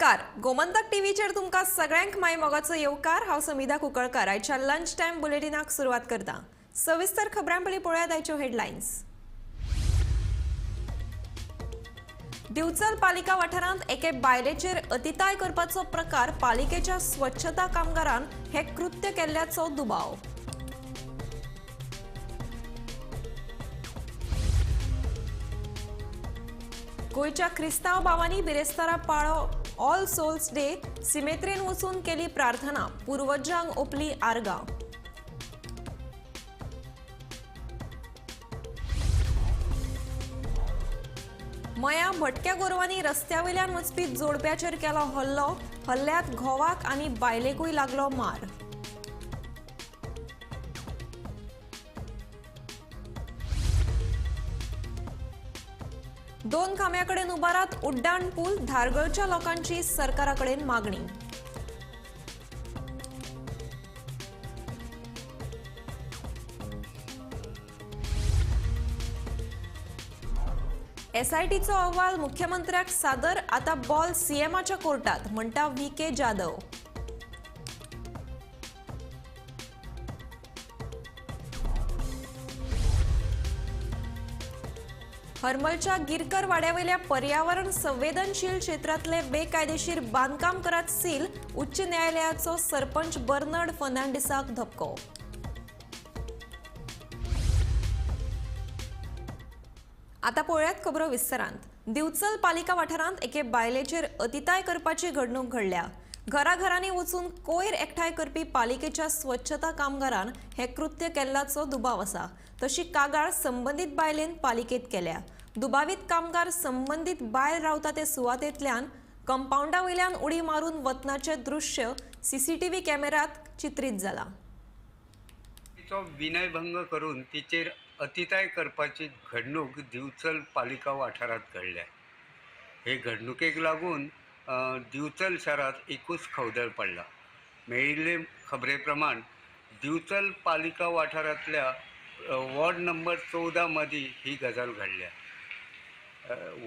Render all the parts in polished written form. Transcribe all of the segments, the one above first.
नमस्कार, गोमंतक टीव्हीचेर तुमकां सगळ्यांक माय मोगाचो येवकार. हांव समिधा कुंकळकार आयच्या लंच टायम बुलेटिनाक सुरवात करता. सविस्तर खबरां पयलीं पळोवया आयच्यो हेडलायन्स. दिवचल पालिका वाठारांत एके बायलेचेर अतिताय करपाचो प्रकार, पालिकेच्या स्वच्छता कामगारान हे कृत्य केल्ल्याचो दुबाव. गोंयच्या क्रिस्तांव भावांनी बिरेस्तारा पाळो ऑल सोल्स डे, सिमेत्रेन वचून केली प्रार्थना, पुर्वजांक ओपली आर्गां. मया भटक्या गोरवांनी रस्त्या वयल्यान वचपी जोडप्याचेर केलो हल्लो, हल्ल्यात घोवाक आनी बायलेकूय लागलो मार. दोन खांब्या कडेन उबारात उड्डाण पूल, धारगळच्या लोकांची सरकारा कडेन मागणी. एसआयटीचो अहवाल मुख्यमंत्र्याक सादर, आता बॉल सीएमाच्या कोर्टात, म्हणटा व्ही के जाधव. हरमलच्या गिरकर वाड्यावयल्या पर्यावरण संवेदनशील क्षेत्रांतले बेकायदेशीर बांदकाम करात सील, उच्च न्यायालयाचो सरपंच बर्नर्ड फर्नांडिसाक धपको. आता पळोवयात खबरो विस्तारांत. दिवचल पालिका वाठारांत एके बायलेचेर अतिताय करपाची घडणूक घडल्या. घराघरांनी वचून कोयर एकठांय करपी पालिकेच्या स्वच्छता कामगारान हे कृत्य केल्ल्याचो दुबाव आसा. तशी कागाळ संबंदीत बायलेन पालिकेत केल्या. दुबावीत कामगार संबंदीत बायल रावता ते सुवातेंतल्यान कंपावंडा वयल्यान उडी मारून वतनाचें दृश्य सीसीटीव्ही कॅमेऱ्यांत चित्रीत जाला. तिचो विनयभंग करून तिचेर अतिताय करपाची घडणूक दिवचल पालिका वाठारांत घडल्या. हे घडणुकेक लागून दिवचल शारांत एकूच खवदळ पडला. मेळिल्ले खबरे प्रमाण दिवचल पालिका वाठारांतल्या वॉर्ड नंबर 14 मदीं ही गजाल घडल्या.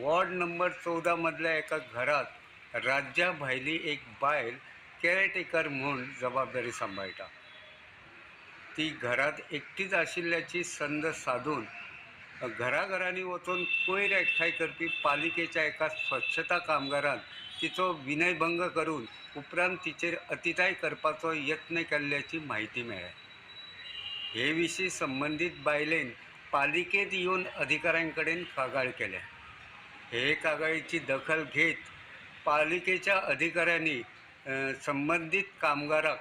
वॉर्ड नंबर 14 मदल्या एका घरांत राज्या भायली एक बायल केअरटेकर म्हूण जबाबदारी सांबाळटा. ती घरांत एकटीच आशिल्ल्याची संद सादून घराघरांनी वचून कोयर एकठांय करपी पालिकेच्या एका स्वच्छता कामगारान तिचो विनयभंग करून उपरांत तिचेर अतिताय करपाचो यत्न केल्ल्याची म्हायती मेळ्ळ्या. हे विशीं संबंदीत बायलेन पालिकेत येवन अधिकाऱ्यां कडेन कागाळ केल्या. हे कागाळीची दखल घेत पालिकेच्या अधिकाऱ्यांनी संबंदीत कामगाराक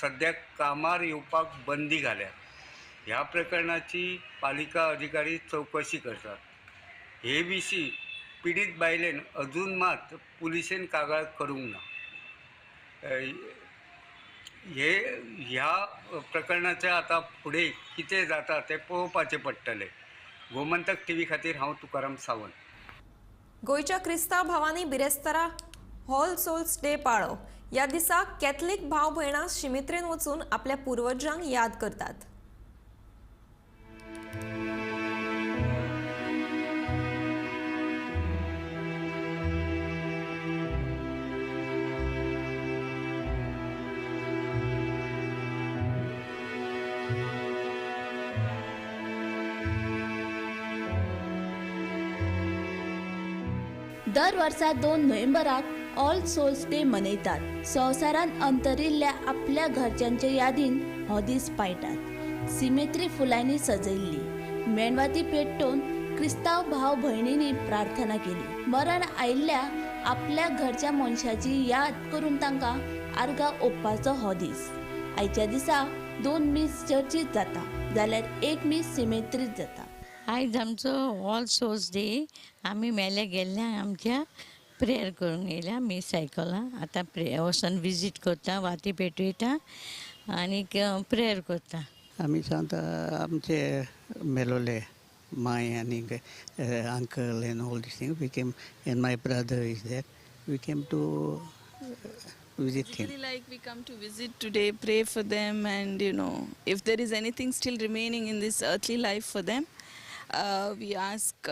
सद्याक कामार येवपाक बंदी घाल्या. ह्या प्रकरणाची पालिका अधिकारी चवकशी करतात. हे विशीं पिडीत बायलेन अजून मात पुलिशेन कागाळ करूंक ना. हे ह्या प्रकरणाचें आतां फुडें कितें जाता तें पळोवपाचें पडटलें. गोमंतक टीव्ही खातीर हांव तुकाराम सावंत. गोंयच्या क्रिस्तांव भावांनी बिरेस्तारा ऑल सोल्स डे पाळो. ह्या दिसा कॅथलीक भाव भयणां शिमित्रेन वचून आपल्या पुर्वजांक याद करतात. दर वर्सा 2 नोव्हेंबराक ऑल सोल्स डे मनयतात. संवसारांत अंतरिल्ल्या आपल्या घरच्यांचे यादीन हो दीस पाळटात. सिमेत्री फुलांनी सजयल्ली मेणवाती पेटोवन क्रिस्तांव भाव भयणींनी प्रार्थना केली. मरण आयिल्ल्या आपल्या घरच्या मनशाची याद करून तांकां आर्गां ओंपपाचो हो दीस. आयच्या दिसा 2 मीस चर्चीत जाता जाल्यार 1 मीस सिमेत्रीत जाता. आयज आमचो ऑल सोल्स डे. आमी मेल्या गेल्ल्या आमच्या प्रेयर करूंक येयल्या मीस आयकलां. आतां प्रेयर वचोन विजीट करता, वाती पेटयता आनीक प्रेयर करता. आमी सांगता आमचे मेलोले माय आनी uncle and all this thing. We came and my brother is there. We came to visit him. Really, like we come to visit today, pray for them, and you know, if there is anything still remaining in this earthly life for them, We ask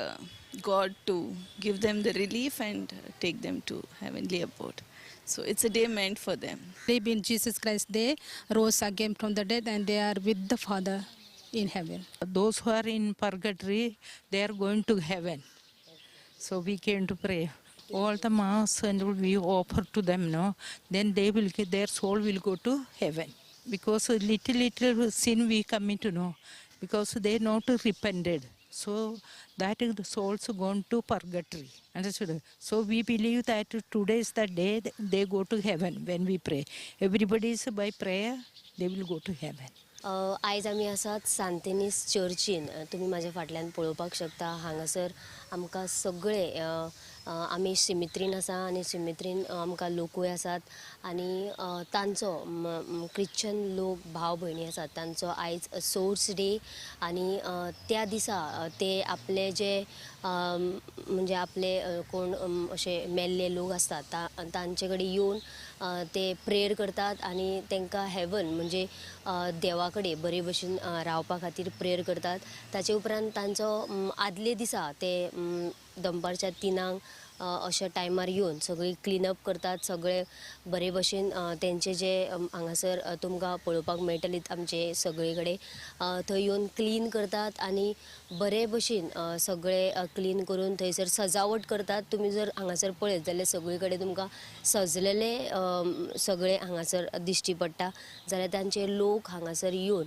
God to give them the relief and take them to heavenly abode. So it's a day meant for them. Believe in Jesus Christ, they rose again from the dead and they are with the Father in heaven. Those who are in purgatory, they are going to heaven. So we came to pray. All the mass and we offer to them, no? Then they will get, their soul will go to heaven. Because little sin we come to know, because they not repented. So that is the souls gone to purgatory. Understood? So we believe that today is the day they go to heaven when we pray. Everybody is by prayer, they will go to heaven. आयज आमी आसात सांतेनीस चर्चीन. तुमी म्हाज्या फाटल्यान पळोवपाक शकता. हांगासर आमकां सगळे आमी सिमित्रीन आसा आनी सिमित्रीन आमकां लोकूय आसात आनी तांचो क्रिश्चन लोक भाव भयणी आसात तांचो आयज सोर्स डे आनी त्या दिसा ते आपले जे म्हणजे आपले कोण अशे मेल्ले लोक आसतात तांचे कडेन येवन ते प्रेयर करतात आनी तांकां हेवन म्हणजे देवा कडेन बरे भशेन रावपा खातीर प्रेयर करतात. ताचे उपरांत तांचो आदले दिसा ते दनपारच्या 3 अशा टायमार येवन सगळी क्लिनअप करतात. सगळे बरे भशेन तेंचे जे हांगासर तुमकां पळोवपाक मेळटले आमचे सगळे कडेन थंय येवन क्लीन करतात आनी बरे भशेन सगळे क्लीन करून थंयसर सजावट करतात. तुमी जर हांगासर पळयत जाल्यार सगळे कडेन तुमकां सजलेले सगळे हांगासर दिश्टी पडटा. जाल्यार तांचे लोक हांगासर येवन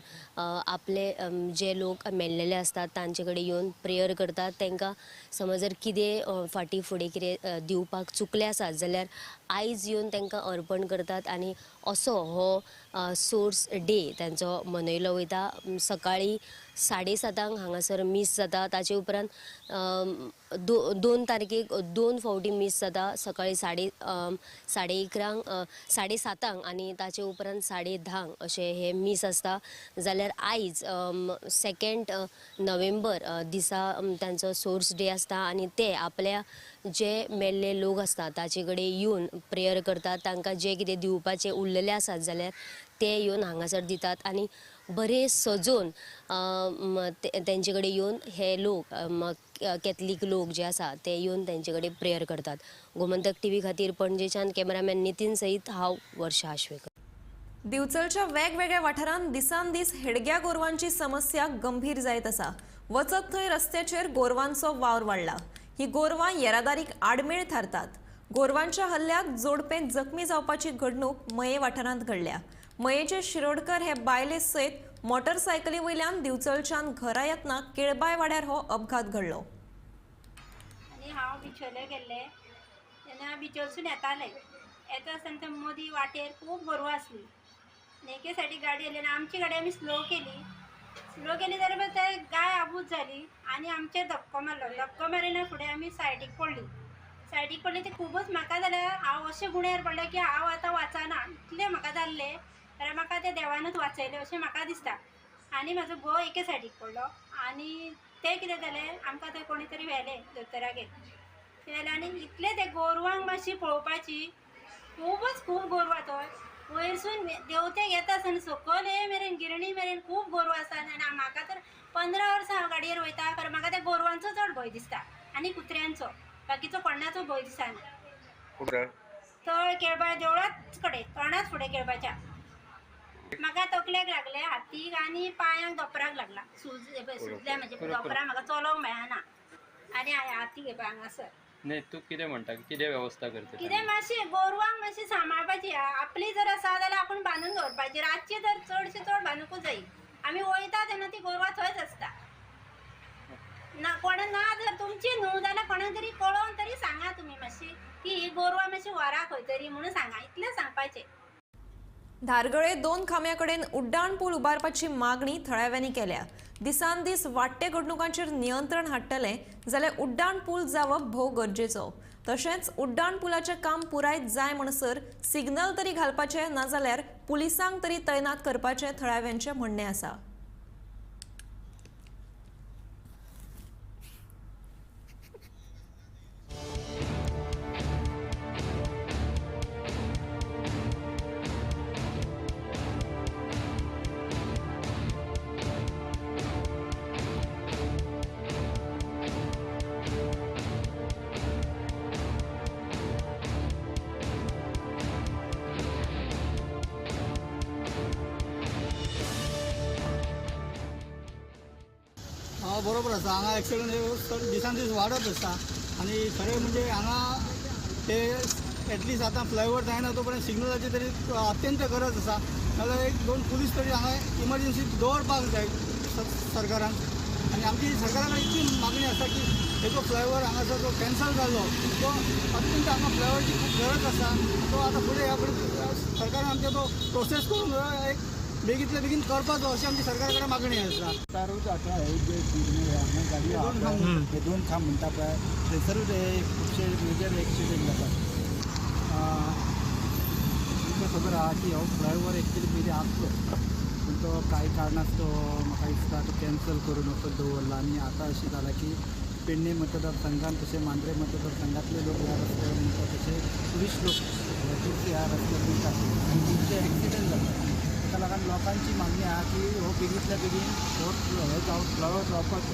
आपले जे लोक मेल्लेले आसतात तांचे कडेन येवन प्रेयर करतात. तांकां समज जर कितें फाटीं फुडें कितें दिवपाक चुकले आसात जाल्यार आयज येवन तांकां अर्पण करतात आनी असो हो सोर्स डे तांचो मनयलो वयता. सकाळीं 7:30 हांगासर मीस जाता. ताचे उपरांत 2 तारखेक 2 फावटी मीस जाता. सकाळीं 11:30 7:30 आनी ताचे उपरांत 10:30 अशें हे मीस आसता. जाल्यार आयज 2 नोव्हेंबर दिसा तांचो सोर्स डे आसता आनी ते आपल्या जे मेल्ले लोक आसता ताचे कडेन येवन प्रेयर करतात. तांकां जे कितें दिवपाचें उरलेलें आसात जाल्यार ते येवन हांगासर दितात आनी बरे सजोवन तेंचे कडेन येवन हे लोक कॅथलीक लोक जे आसा ते येवन तेंचे कडेन प्रेयर करतात. गोमंतक टीव्ही खातीर पणजेच्यान कॅमेरामॅन नितीन सयत हांव वर्षा आश्वेकर. दिवचलच्या वेगवेगळ्या वाठारांत दिसान दीस हेडग्या गोरवांची समस्या गंभीर जायत आसा. वचत थंय रस्त्याचेर गोरवांचो वावर वाडला. ही गोरवां येरादारीक आडमेळ थारतात. गोरवांच्या हल्ल्याक जोडपें जखमी जावपाची घडणूक मये वाठारांत घडल्या. मयेचे शिरोडकर हे बायले सयत मोटरसायकली वयल्यान दिवचलच्यान घरा येतना केळबाय वाड्यार हो अपघात घडलो. आनी हांव बिचोले गेल्लें तेन्ना बिचोलसून येतालें. येता आसतना ते मदीं वाटेर खूब गोरवां आसलीं. एके सायडीक गाडी येयली आनी आमची गाडी आमी स्लो केली. स्लो केली जाल्यार ते गाय आबूज जाली आनी आमचेर धपको मारलो. धपको मारिना फुडें आमी सायडीक पडली. सायडीक पडली ते खुबूच म्हाका जाल्यार हांव अशें गुण्यार पडलें की हांव आतां वाचना इतलें म्हाका जाल्लें. जाल्यार म्हाका तें देवानूच वाचयलें अशें म्हाका दिसता. आनी म्हाजो घोव एके सायडीक पडलो आनी तें कितें जालें आमकां थंय कोणी तरी व्हेलें दोतोरागेर व्हेलें आनी इतलें ते गोरवांक मातशी पळोवपाची खूबच खूब गोरवां थंय वयरसून देंवतेक येता आसतना सकयल ये मेरेन गिरणी मेरेन खूब गोरवां आसा. आनी म्हाका तर 15 वर्सां हांव गाडयेर वयता कारण म्हाका त्या गोरवांचो चड भंय दिसता आनी कुत्र्यांचो, बाकीचो कोणाचो भंय दिसना. थंय केळबाय देवळाच कडेन तोंडाच फुडें केळबाच्या म्हाका तकलेक लागले, हातीक आनी पांयांक दोपराक लागला. सुजल्या म्हणजे दोपराक म्हाका चलोवंक मेळना आनी हातीक हे हांगासर. न्ही तूं कितें म्हणटा, कितें वेवस्था करता? कितें मातशी गोरवांक मातशी सांबाळपाची. आपली जर आसा जाल्यार आपूण बांदून दवरपाची. रातची तर चडशे चड बांदूंकूच जाय. आमी वयता तेन्ना ती गोरवां थंयच आसता. ना कोण ना जर तुमची न्हू जाल्यार कोणाक तरी कळोवन तरी सांगा तुमी मातशी की ही गोरवां मातशी व्हरा खंय तरी म्हणून सांगा, इतलें सांगपाचें. धारगळे 2 खांब्याकडेन उड्डाण पूल उबारपाची मागणी थळाव्यांनी केल्या. दिसान दीस वाडटे घडणुकांचेर नियंत्रण हाडटले जाल्यार उड्डाण पूल जावप भोव गरजेचो. तशेंच उड्डाण पुलाचें काम पुराय जाय म्हणसर सिग्नल तरी घालपाचें, नाजाल्यार पुलिसांक तरी तैनात करपाचें थळाव्यांचें म्हणणें आसा. बरोबर आसा. हांगा एक्सिडंट हे दिसान दीस वाडत आसा आनी खरें म्हणजे हांगा ते एटलिस्ट आतां फ्लायओवर जायना तो पर्यंत सिग्नलाची तरी अत्यंत गरज आसा. नाजाल्यार एक दोन पुलीस तरी हांगा इमर्जन्सी दवरपाक जाय सरकारान. आनी आमची सरकारा कडेन इतली मागणी आसा की हेजो फ्लायओवर हांगासर जो कॅन्सल जालो तो अत्यंत हांगा फ्लायओवरची खूब गरज आसा. तो आतां फुडें ह्या फुडें सरकारान आमचो तो प्रोसेस करून एक बेगींतल्या बेगीन करपाचो अशी आमची सरकारा कडेन मागणी आसा. तारूच आतां हे जे हांगा गाडयो हे दोन खांब म्हणटा पळय थंयसरूच हे खुबशे मेजर एक्सिडंट जातात. तुमकां खबर आहा की हो फ्लायओवर एक्चुली पयलीं आसलो पूण तो कांय कारणास्तव म्हाका दिसता तो कॅन्सल करून वचत दवरला आनी आतां अशें जालां की पेडणे मतदारसंघात तशें मांद्रे मतदारसंघातले लोक ह्या रस्त्यार वयता, तशें टुरिस्ट लोक खुबशे ह्या रस्त्यार वयता आनी खुबशे एक्सिडंट जातात. ताका लागून लोकांची मागणी आहा की हो बेगींतल्या बेगीन हो हे जावं फ्लायओवर जावपाचो.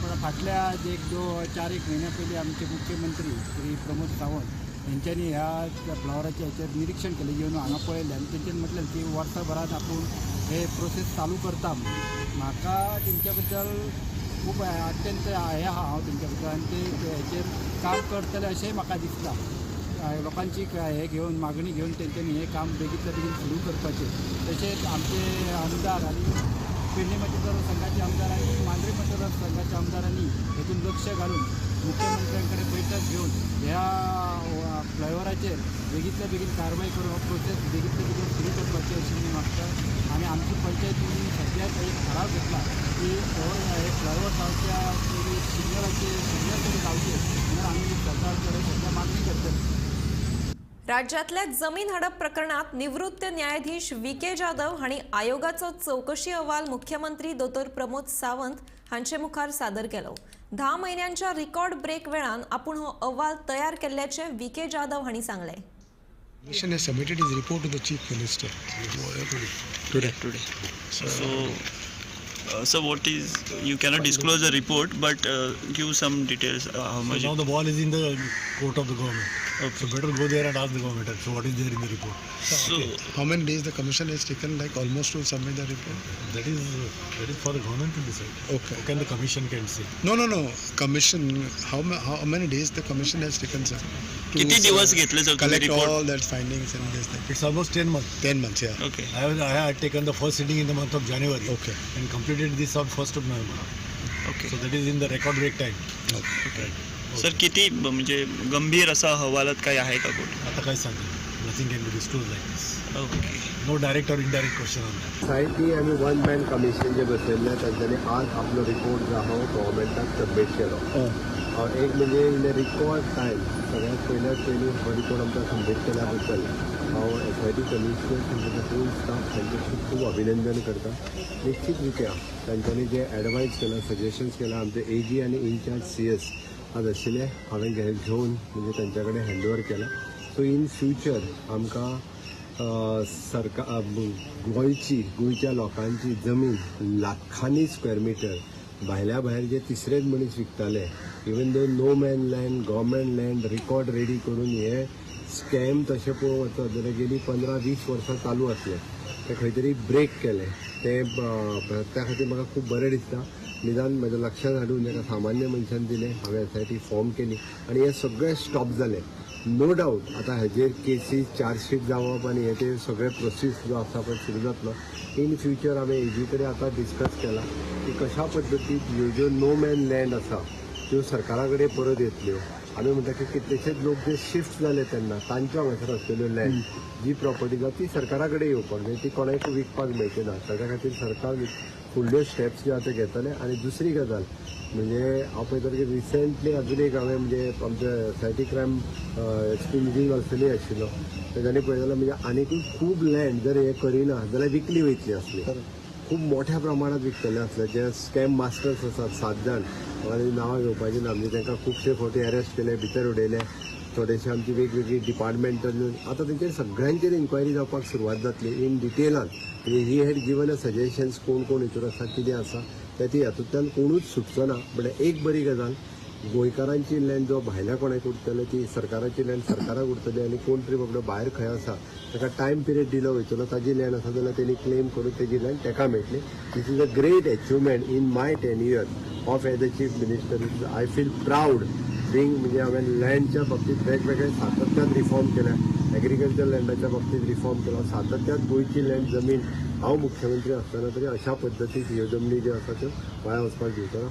पूण फाटल्या एक दोन चार एक म्हयन्या पयलीं आमचे मुख्यमंत्री श्री प्रमोद सावंत हेंच्यांनी ह्या फ्लावराचें हेचेर निरिक्षण केलें, येवन हांगा पळयलें आनी तेंच्यांनी म्हटलें की वर्सभरांत आपूण हे प्रोसेस चालू करता म्हणून. म्हाका तेंच्या बद्दल खूब अत्यंत हे आहा हांव तेंच्या बद्दल आनी ते हेचेर काम करतले अशेंय म्हाका दिसता. लोकांची हे घेवन मागणी घेवन तेंच्यांनी हें काम बेगींतल्या बेगीन सुरू करपाचें. तशेंच आमचे आमदार आनी पेडणे मतदारसंघाचे आमदार आनी मांद्रे मतदारसंघाच्या आमदारांनी हेतून लक्ष घालून मुख्यमंत्र्यां कडेन बैठक घेवन ह्या फ्लायओवराचेर बेगींतल्या बेगीन कारवाय करून हो प्रोसेस बेगींतल्या बेगीन सुरू करपाची अशी मी मागता. आनी आमची पंचायतीन सद्याक एक ठराव घेतला की हो हे फ्लायओवर जावच्या पयलीं सिग्नलाचे सिग्नल तरी जावचे म्हणून आमी सरकार कडेन सद्या मागणी करतले. राज्यातल्या जमीन हडप प्रकरणात निवृत्त न्यायाधीश व्ही के जाधव हांणी आयोगाचो चवकशी अहवाल मुख्यमंत्री दोतोर प्रमोद सावंत हांचे मुखार सादर केलो. 10 म्हयन्यांच्या रिकॉर्ड ब्रेक वेळान आपूण हो अहवाल तयार केल्ल्याचें व्ही के जाधव हांणी सांगलें. Commission has submitted his report to the Chief Minister today. So what is, you cannot disclose the report, but give some details. How much? So now the ball is in the court of the government. Okay. So better go there and ask the government. So what is there in the report? So okay. How many days the commission has taken, like almost to submit the report? That is for the government to decide. Okay. Can the commission can say? No. Commission. How many days the commission has taken, sir? किती दिवस घेतले sir collect all that findings and this thing? It's almost 10 months. 10 months, yeah. Okay. I had taken the first sitting in the month of January. Okay. And completed this on 1st of November. Okay. So that is in the record break time. Okay. Right. Sir किती म्हणजे गंभीर असा अहवालात काही आहे का कुठे? आता काय सांगू? Nothing can be disclosed like this. Okay. No direct or indirect question on that. SIT आमी वन मॅन कमिशन जे बसयल्लें तांच्यांनी आज आपलो रिपोर्ट जो आहा गव्हर्मेंटाक सबमीट केलो. एक म्हणजे इन अ रिकॉर्ड टायम सगळ्यात पयल्यात पयलीं हो रिपोर्ट आमकां सबमीट केल्या बद्दल हांव SIT commissioner तांचे फूल स्टाफ तांचें खूब खूब अभिनंदन करता. निश्चित रित्या तांच्यांनी जे एडवायज केलां, सजेशन्स केलां, आमचे AG आनी इनचार्ज CS आज आशिल्ले हांवें घेवन म्हणजे तांच्या कडेन हँड ओवर केलां. सो इन फ्युचर आमकां सरकार गोंयची गोंयच्या लोकांची जमीन लाखांनी स्क्वेअर मिटर भायल्या भायर जे तिसरेच मनीस विकताले, even though no man land, government land record ready करून हे स्कॅम तशें पळोवंक वचत जाल्यार गेली 15-20 वर्सां चालू आसले ते खंय तरी ब्रेक केले. ते त्या खातीर म्हाका खूब बरें दिसता. निदान म्हज्या लक्षांत हाडून एका सामान्य मनशान दिलें, हांवें SIT form केली आनी हें सगळें स्टॉप जालें. नो डावट आतां हेजेर केसीस चार्जशीट जावप आनी हे ते सगळे प्रोसीस जो आसा पळय सुरू जातलो. इन फ्युचर हांवें AG कडेन आतां डिस्कस केलां की कशा पद्दतीन ह्यो ज्यो नो मॅन लँड आसा त्यो सरकारा कडेन परत येतल्यो. आमी म्हणटा की कितलेशेच लोक जे शिफ्ट जाले तेन्ना तांच्या हांगासर आसलेल्यो लँड जी प्रॉपर्टी जाता ती सरकारा कडेन येवपाक जाय, ती कोणाकूय विकपाक मेळची ना. ताच्या खातीर सरकार फुडल्यो स्टेप्स ज्यो आतां घेतले. आनी दुसरी गजाल म्हणजे हांव पळयतालो की रिसेंटली अजून एक हांवें म्हणजे आमच्या SIT crime SP Nitin Valsali आशिल्लो तेज्यांनी पळयतालो म्हणजे आनिकूय खूब लँड जर हें करिना जाल्यार विकली वयतली आसली, खूब मोठ्या प्रमाणात विकतले आसले. जे स्कॅम मास्टर्स आसात 7 जाण, म्हाका नांवां घेवपाचीं ना, म्हणजे तांकां खुबशे फावटी अरेस्ट केले, भितर उडयले, थोडेशे आमची वेगवेगळी डिपार्टमेंटल आतां तेंचेर सगळ्यांचेर इन्क्वायरी जावपाक सुरवात जातली इन डिटेलान. म्हणजे he had given a suggestions कोण कोण हितून आसा कितें आसा ते ती हातूंतल्यान कोणूच सुटचो ना. बट एक बरी गजाल, गोंयकारांची लँड जो भायल्या कोणाक उरतले ती सरकाराची लँड सरकाराक उरतली आनी कोण तरी बाबडो भायर खंय आसा ताका टायम पिरियड दिलो वयतलो, ताजी लँड आसा जाल्यार तेणी क्लेम करून तेजी लँड ताका मेळटली. This is a great achievement in my 10 years. of as a chief minister I feel proud being म्हणजे हांवें लँडच्या बाबतींत वेगवेगळे सातत्यान रिफॉर्म केल्या, एग्रीकल्चर लँडाच्या बाबतींत रिफॉर्म केला, सातत्यान गोंयची लँड जमीन हांव मुख्यमंत्री आसतना तरी अशा पद्दतीक ह्यो जमनी ज्यो आसा त्यो वाया वचपाक दिवचो ना.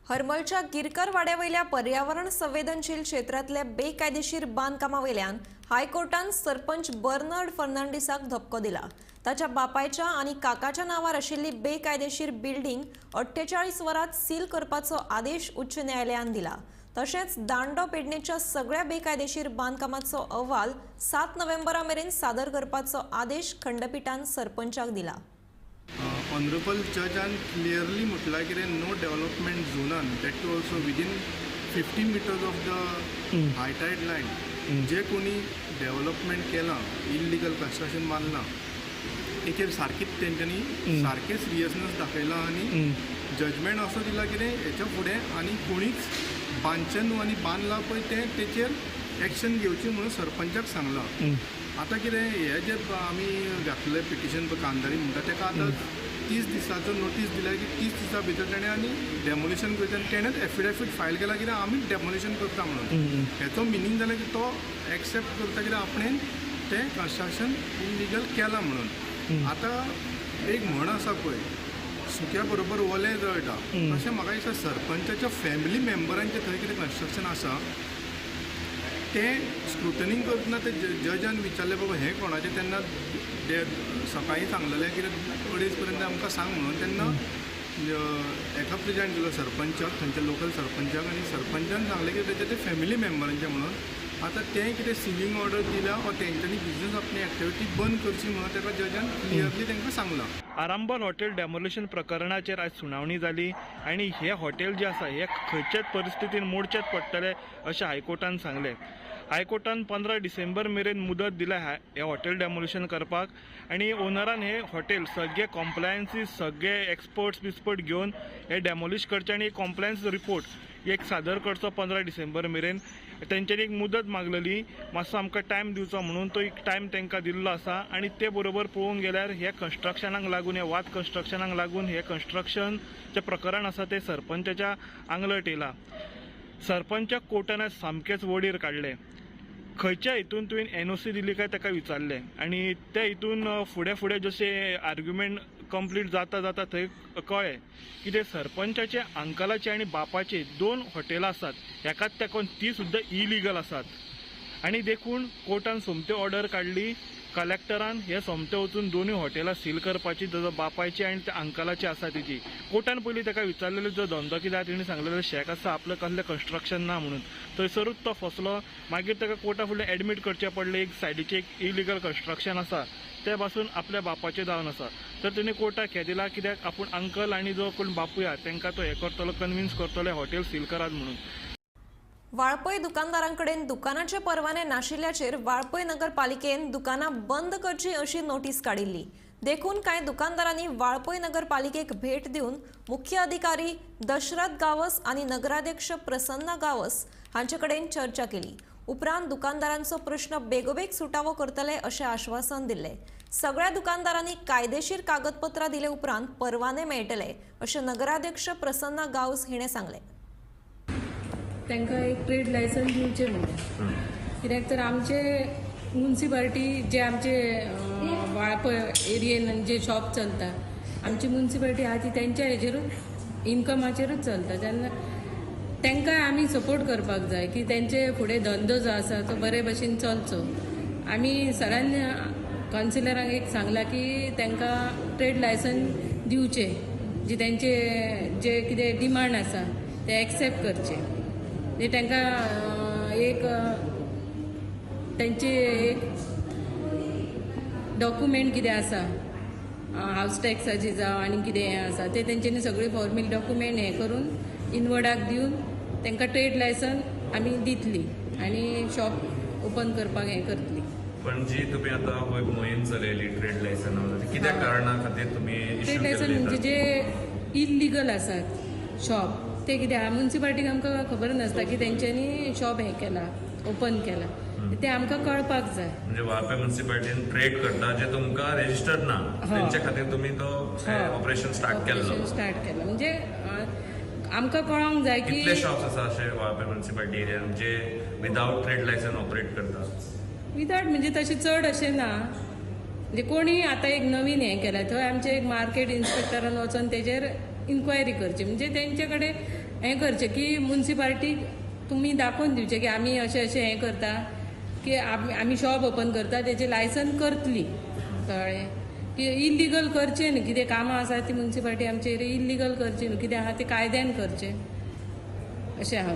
हरमलच्या गिरकर वाड्यावयल्या पर्यावरण संवेदनशील क्षेत्रांतल्या बेकायदेशीर बांदकामावयल्यान हायकोर्टान सरपंच बर्नर्ड फर्नांडीसाक धपको दिला. ताच्या बापायच्या आनी काकाच्या नांवार आशिल्ली बेकायदेशीर बिल्डिंग 48 वरांत सील करपाचो आदेश उच्च न्यायालयान दिला. तशेंच दांडो पेडणेच्या सगळ्या बेकायदेशीर बांदकामाचो अहवाल 7 नोव्हेंबरा मेरेन सादर करपाचो आदेश खंडपीठान सरपंचाक दिला. ऑनरेबल जजान क्लियरली म्हटलां कितें नो डेव्हलपमेंट झोनान that too also within 50 meters of the high tide line जे कोणी डेव्हलपमेंट केलां, इल्लिगल कन्स्ट्रक्शन बांदलां तेचेर सारकीच तेंच्यांनी सारकें सिरियसनेस दाखयला आनी जजमेंट असो दिला कितें हेच्या फुडें आनी कोणीच बांदचें न्हू आनी बांदलां पळय तें तेचेर एक्शन घेवची म्हणून सरपंचाक सांगलां. आतां कितें हें जें आमी घातलें पिटिशन पळय कांदारी म्हणटा तेका आतां 30 दिसाचो नोटीस दिल्या की 30 दिसां भितर तेणें आनी डेमोलिशन करचें आनी तेणेंच एफिडेवीट फायल केला कितें आमी डेमोलिशन करता म्हणून. हेचो मिनींग जालें की तो एक्सेप्ट करता कितें आपणें तें कन्स्ट्रक्शन इलिगल केलां म्हणून. आतां एक म्हण आसा पळय, सुक्या बरोबर ओलें जळटा, तशें म्हाका दिसता सरपंचाच्या फॅमिली मेंबरांचें थंय कितें कन्स्ट्रक्शन आसा तें स्क्रुटनींग करतना ते जजान विचारलें बाबा हें कोणाचें, तेन्ना ते सकाळीं सांगलेलें कितें 2:30 पर्यंत आमकां सांग म्हणून, तेन्ना एका प्रेजेंट केलो सरपंचाक, थंयच्या लोकल सरपंचाक, आनी सरपंचान सांगलें की तेचे ते फॅमिली मेंबरांचें म्हणून. आतां तें कितें सिलिंग ऑर्डर दिल्या वा तेंच्यांनी बिजनस आपली एक्टिविटी बंद करची म्हणून ताका जजान क्लियरली तांकां सांगलां. आरांबोल हॉटेल डेमोलिशन प्रकरणाचेर आयज सुनावणी जाली आनी हे हॉटेल जे आसा हे खंयच्याच परिस्थितीन मोडचेच पडटले अशें हायकोर्टान सांगलें. हायकोर्टान 15 डिसेंबर मेरेन मुदत दिल्या हे हॉटेल डेमोलिशन करपाक आनी ओनरान हे हॉटेल सगळे कॉम्प्लायन्सीस सगळे एक्सपर्ट्स बिस्पर्ट घेवन हे डेमोलिश करचें आनी कॉम्प्लायन्स रिपोर्ट एक सादर करचो 15 डिसेंबर मेरेन. तेंच्यांनी एक मुदत मागलेली, मातसो आमकां टायम दिवचो म्हणून, तो एक टायम तांकां दिल्लो आसा. आनी ते बरोबर पळोवंक गेल्यार हे कन्स्ट्रक्शनाक लागून, हे वाद कन्स्ट्रक्शनाक लागून हे कन्स्ट्रक्शनचें प्रकरण आसा तें सरपंचाच्या आंगलट येयलां. सरपंचाक कोर्टान आयज सामकेंच वडीर काडलें. खंयच्या हितून तुवें एनओसी दिली काय ताका विचारलें आनी त्या हितून फुडें फुडें जशें आर्ग्युमेंट कंप्लीट जाता जाता थंय कळ्ळें की ते सरपंचाचे अंकलाचे आनी बापाचे 2 हॉटेलां आसात, एकाच तेंकोन ती सुद्दां इलिगल आसात. आनी देखून कोर्टान सोमती ऑर्डर काडली, कलेक्टरान हे सोमते वचून दोनूय हॉटेलां सील करपाची, जो बापायची आनी त्या अंकलाची आसा तेजी. कोर्टान पयलीं ताका विचारलेलें जो धंदो कितें आसा, तेणी सांगलेलें शॅक आसा, आपलें कसलें कन्स्ट्रक्शन ना म्हणून. थंयसरूच तो फसलो. मागीर ताका कोर्टा फुडल्यान एडमीट करचें पडलें, एक सायडीचें एक इलिगल कन्स्ट्रक्शन आसा तें पासून आपल्या बापाचें जावन आसा. तर तेणी कोर्टाक हें दिलां कित्याक आपूण अंकल आनी जो कोण बापूय आसा तांकां तो हें करतलो, कन्विन्स करतलो हॉटेल सील करात म्हणून. वाळपय दुकानदारांकडेन दुकानाचे परवाने नाशिल्ल्याचेर वाळपय नगरपालिकेन दुकानां बंद करची अशी नोटीस काडिल्ली. देखून कांय दुकानदारांनी वाळपय नगरपालिकेक भेट दिवन मुख्य अधिकारी दशरथ गावस आनी नगराध्यक्ष प्रसन्ना गावस हांचे कडेन चर्चा केली. उपरांत दुकानदारांचो प्रश्न बेगोबेग सुटावो करतले अशें आश्वासन दिल्लें. सगळ्या दुकानदारांनी कायदेशीर कागदपत्रां दिले उपरांत परवाने मेळटले अशें नगराध्यक्ष प्रसन्ना गावस हिणें सांगलें. तांकां एक ट्रेड लायसन्स दिवचें म्हणून, कित्याक तर आमचे मुन्सिपालिटी जे आमचे वाळपय एरियेन जे शॉप चलता, आमची मुन्सिपालिटी आहा ती तेंच्या हेजेरूच इनकमाचेरूच चलता. तेन्ना तांकां आमी सपोर्ट करपाक जाय की तेंचे फुडें धंदो जो आसा तो बरे भशेन चलचो. आमी सरान कावन्सिलरांक एक सांगलां की तांकां ट्रेड लायसन्स दिवचें, जे तेंचे जे कितें डिमांड आसा ते एक्सेप्ट करचे, म्हणजे तांकां एक तेंचे एक डॉक्युमेंट कितें आसा हावस टॅक्साची जावं आनी कितें हें आसा ते तेंच्यांनी सगळे फॉर्मल डॉक्युमेंट हें करून इनवर्डाक दिवन तांकां ट्रेड लायसन्स आमी दितली आनी शॉप ओपन करपाक हें करतली. पण जी तुम्ही आता मोहीम चलयली ट्रेड लायसन्स, कित्या कारणा खातीर तुम्ही ट्रेड लायसन्स म्हणजे जे इल्लिगल आसात शॉप ते कितें आहा मुन्सिपालिटीक आमकां खबर नासता की तेंच्यांनी शॉप हें केलां ओपन केलां, ते आमकां कळपाक जाय. म्हणजे वाळपय मुन्सिपालिटीन ट्रेड करता जे तुमकां रेजिस्टर्ड ना तेंच्या खातीर तुमी तो ऑपरेशन स्टार्ट केल्लो. स्टार्ट केलां म्हणजे आमकां कळोंक जाय की कितले शॉप्स आसा अशे वाळपय म्युनिसिपालिटी एरियान जे विदाउट ट्रेड लायसन ऑपरेट करता? विदाउट म्हणजे तशें चड अशें ना, म्हणजे कोणी आतां एक नवीन हें केलां थंय आमचे एक मार्केट इन्स्पेक्टरान वचोन तेजेर इन्क्वायरी करची, म्हणजे तेंचे कडेन हें करचें की म्युनिसिपालिटीक तुमी दाखोवन दिवचें की आमी अशें अशें हें करता की आमी शॉप ओपन करता तेजें लायसन करतली, कळ्ळें की इल्लिगल करचें न्हू, कितें कामां आसा ती म्युनिसिपालिटी आमचे एरिया इल्लिगल करची न्हू, कितें आहा तें कायद्यान करचें अशें आहा.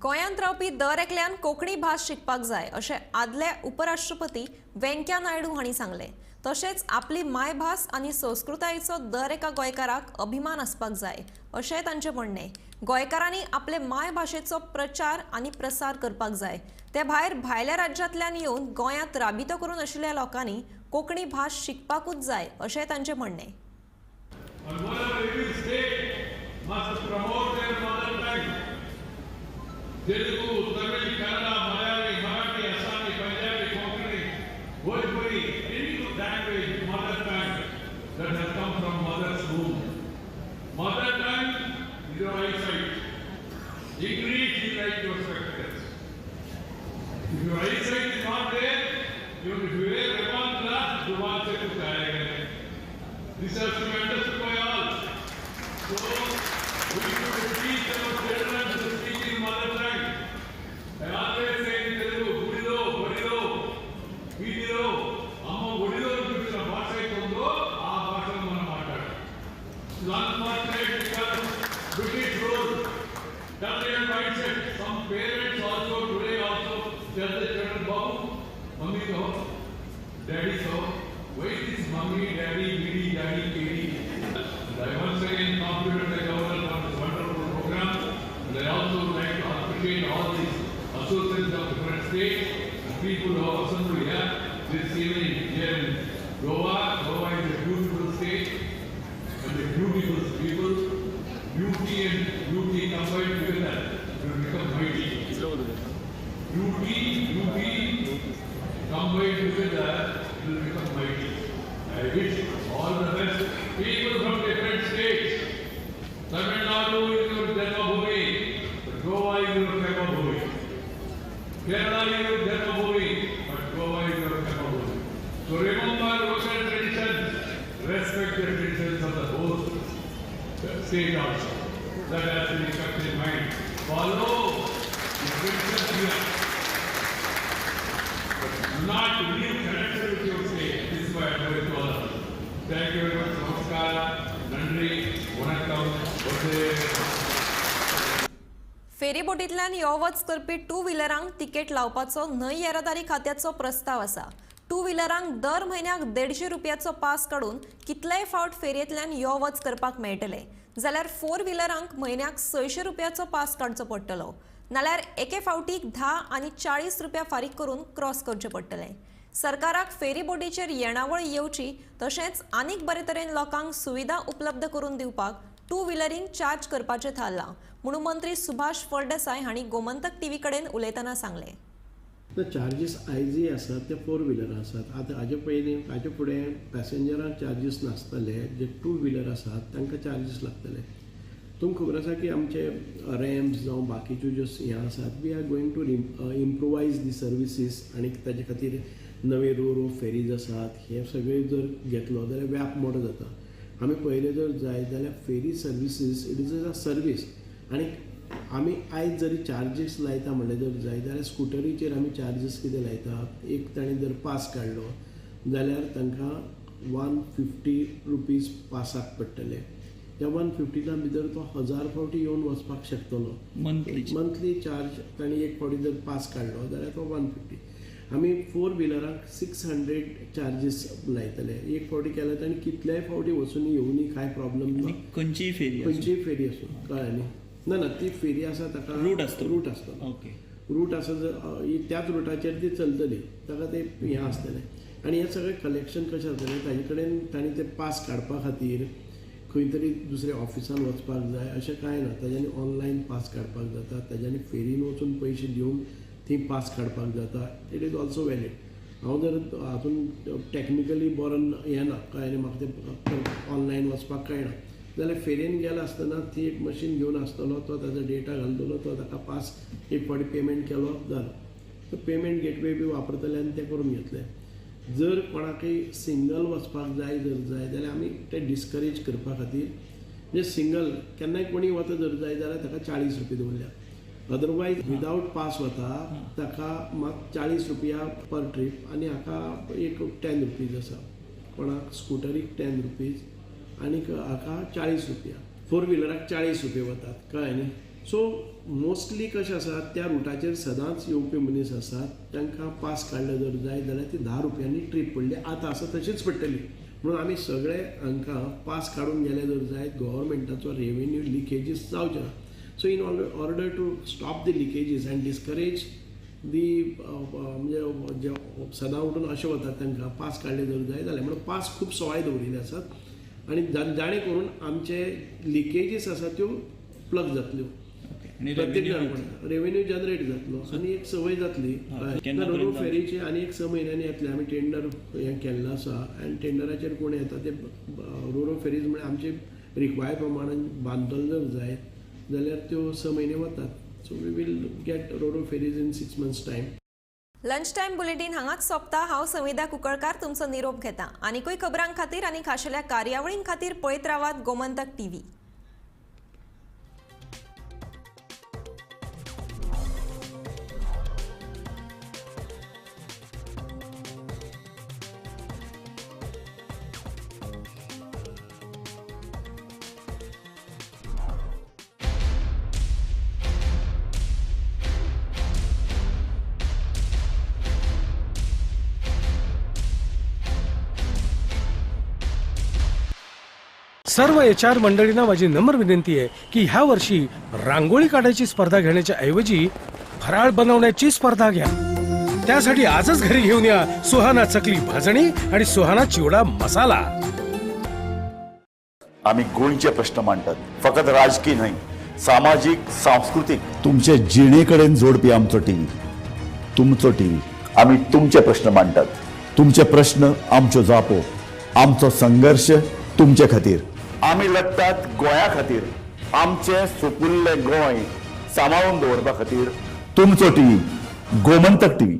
गोंयांत रावपी दर एकल्यान कोंकणी भास शिकपाक जाय अशें आदले उपराष्ट्रपती वेंकय्या नायडू हांणी सांगलें. तशेंच आपली मायभास आनी संस्कृतायेचो दर एका गोंयकाराक अभिमान आसपाक जाय अशेंय तांचें म्हणणें. गोंयकारांनी आपले मायभाशेचो प्रचार आनी प्रसार करपाक जाय. ते भायर भायल्या राज्यांतल्यान येवन गोंयांत राबितो करून आशिल्ल्या लोकांनी कोंकणी भास शिकपाकूच जाय अशेंय तांचें म्हणणें. Telugu, Tamil, Kannada, Malayali, Marathi, Assami, Punjabi, Konkani, Bhojpuri, any language, mother tongue that has come from mother's womb. Mother tongue is your eyesight. English is like your spectacles. If your eyesight is not there, even if you wear Ray-Ban glass, जुबान से कुछ आएगा नहीं. This has to be understood by all. So we should teach our children to speak in mother tongue. I always say in Telugu, గుడిలో, బడిలో, వీధిలో, అమ్మ ఒడిలో చూసిన భాష అయితే ఉందో ఆ భాషను మనం మాట్లాడాలి. Unfortunate because British rule, Italian mindset, some parents also today also tell the children, Babu, mummy ko, daddy ko, why this mummy, daddy, bidi, daddy, kedi? And I once again compliment the governor for this wonderful program. And I also would like to appreciate all these associations of different states and people who have assembled here this evening here in Goa. Goa is a beautiful state and a beautiful people. Beauty and beauty combined together will become mighty. Beauty, beauty combined together will become mighty. I wish all the best. People from different states. Tamil Nadu is your Janmabhoomi, but Goa is your Karmabhoomi. Kerala is your Janmabhoomi, but Goa is your Karmabhoomi. So remember local traditions, respect the traditions of the host state also. That has to be kept in mind. Follow the traditions here, but do not leave connection with your state. This is my advice to all of us. Thank you very much. Namaskara, Nandri, Vanakkam, Vande. फेरीबोटींतल्यान यो वच करपी two व्हिलरांक ticket लावपाचो न्हंय येरादारी खात्याचो प्रस्ताव आसा. Two व्हिलरांक दर म्हयन्याक 150 रुपयाचो पास काडून कितलेय फावट फेरयेंतल्यान यो वच करपाक मेळटले, जाल्यार फोर व्हिलरांक म्हयन्याक 600 रुपयाचो पास काडचो पडटलो, नाल्यार एके फावटीक 10 आनी 40 रुपया फारीक करून क्रॉस करचे पडटले. सरकाराक फेरीबोटीचेर येणावळ येवची तशेंच आनीक बरे तरेन लोकांक सुविधा उपलब्ध करून दिवपाक टू व्हिलरींक चार्ज करपाचें थारलां म्हणून मंत्री सुभाष फळदेसाय हांणी गोमंतक टीव्ही कडेन उलयतना सांगलें. चार्जीस आयजय आसात ते फोर व्हिलर आसात. आतां हाजे पयलीं हाजे फुडें पॅसेंजरांक चार्जीस नासतले, जे टू व्हिलर आसात तांकां चार्जीस लागतले. तुमकां खबर आसा की आमचे रॅम्स जावं बाकीच्यो ज्यो हें आसात, we are going to improvise the services आनी ताजे खातीर नवे रो रो फेरीज आसात. हे सगळे जर घेतलो जाल्यार व्याप मोठो जाता. आमी पळयलें जर जायत जाल्यार ferry services it is a service. आनी आमी आयज जरी चार्जीस लायता म्हणलें जर जायत जाल्यार स्कुटरीचेर आमी चार्जीस कितें लायता, एक ताणें जर पास काडलो जाल्यार तांकां 150 रुपीज पासाक पडटले. त्या 150 भितर तो 1000 फावटी येवन वचपाक शकतलो. मंथली चार्ज ताणें एक फावटी जर पास काडलो जाल्यार तो 150. आमी फोर व्हिलरांक 600 चार्जीस लायतले. एक फावटी केल्यार ताणें कितल्याय फावटी वचून येवनी कांय प्रॉब्लम ना. खंयचीय फेरी, खंयचीय फेरी आसूं, कळ्ळें न्ही? ना ना, ती फेरी आसा ताका रूट आसता, रूट आसतलो. ओके, रूट आसा जर त्याच रुटाचेर ती चलतली, ताका ते हें आसतलें. आनी हें सगळें कलेक्शन कशें जातलें, ताजे कडेन ताणें ते पास काडपा खातीर खंय तरी दुसऱ्या ऑफिसान वचपाक जाय अशें कांय ना. ताज्यांनी ऑनलायन पास काडपाक जाता, ताज्यांनी फेरीन वचून पयशे दिवन ती पास काडपाक जाता. It is also valid. हांव जर हातून टॅक्निकली बरो येना, कळ्ळें न्ही, म्हाका तें ऑनलायन वचपाक कळना, जाल्यार फेरयेन गेला आसतना ती एक मशीन घेवन आसतलो, तो ताजो डेटा घालतलो, तो ताका पास एक फावटी पेमेंट केलो जालो. तो पेमेंट गेटवे बी वापरतले आनी तें करून घेतले. जर कोणाकय सिंगल वचपाक जाय जर जाय जाल्यार आमी ते डिस्करेज करपा खातीर म्हणजे सिंगल केन्नाय कोणी वता जर जाय जाल्यार ताका 40 रुपया दवरल्या. अदरवायज विदावट पास वता ताका मात 40 रुपया पर ट्रीप आनी हाका एक 10 रुपीज आसा. कोणाक स्कुटरीक 10 रुपीज आनी हाका 40 रुपया. फोर व्हिलराक 40 रुपया वतात, कळ्ळें न्ही. सो मोस्टली कशें आसा त्या रुटाचेर सदांच येवपी मनीस आसात, तांकां पास काडले जर जाय जाल्यार ती 10 रुपयांनी ट्रीप पडली, आतां आसा तशीच पडटली. म्हणून आमी सगळे हांकां पास काडून गेले जर जाय गव्हर्मेंटाचो रेवेन्यू लिकेजीस जावचे ना. So in order to stop the leakages and discourage the म्हणजे जे सदां उठून अशें वतात तांकां पास काडले जर जाय जाल्यार म्हणून पास खूब सवाय दवरिल्ले आसात आनी जाणें करून आमचे लिकेजीस आसा त्यो प्लग जातल्यो, प्रत्येक रेवेन्यू जनरेट जातलो आनी एक संवय जातली. रोरो फेरीची आनी एक 6 म्हयन्यांनी येतले. आमी टेंडर हें केल्लें आसा आनी टेंडराचेर कोण येता ते रोरो फेरीज म्हळ्यार आमचे रिक्वायर प्रमाणान बांदतले जर जाय जाल्यार त्यो 6 म्हयने वतात. So we will get roro ferries in 6 months time. Lunch time bulletin हांगाच सोंपता. हांव संविदा कुंकळकार तुमचो निरोप घेता. आनीकूय खबरां खातीर आनी खाशेल्या कार्यावळीं खातीर पळयत रावात गोमंतक टीव्ही. सर्व HR मंडळींना माझी नम्र विनंती आहे की ह्या वर्षी रांगोळी काढायची स्पर्धा घेण्याच्या ऐवजी फराळ बनवण्याची स्पर्धा घ्या. त्यासाठी आजच घरी घेऊन या सुहाना चकली भाजणी आणि सुहाना चिवडा मसाला. आम्ही गोंयचे प्रश्न मांडतात, फकत राजकीय न्हय, सामाजीक, सांस्कृतीक, तुमचे जिणेकडेन जोडपी आमचो टीव्ही, तुमचो टीव्ही. आम्ही तुमचे प्रश्न मांडतात, तुमचे प्रश्न आमच्यो जापो, आमचो संघर्ष तुमचे खातीर. आमी लढतात गोंया खातीर, आमचे सुपुल्ले गोंय सांबाळून दवरपा खातीर. तुमचो टीव्ही, गोमंतक टीव्ही.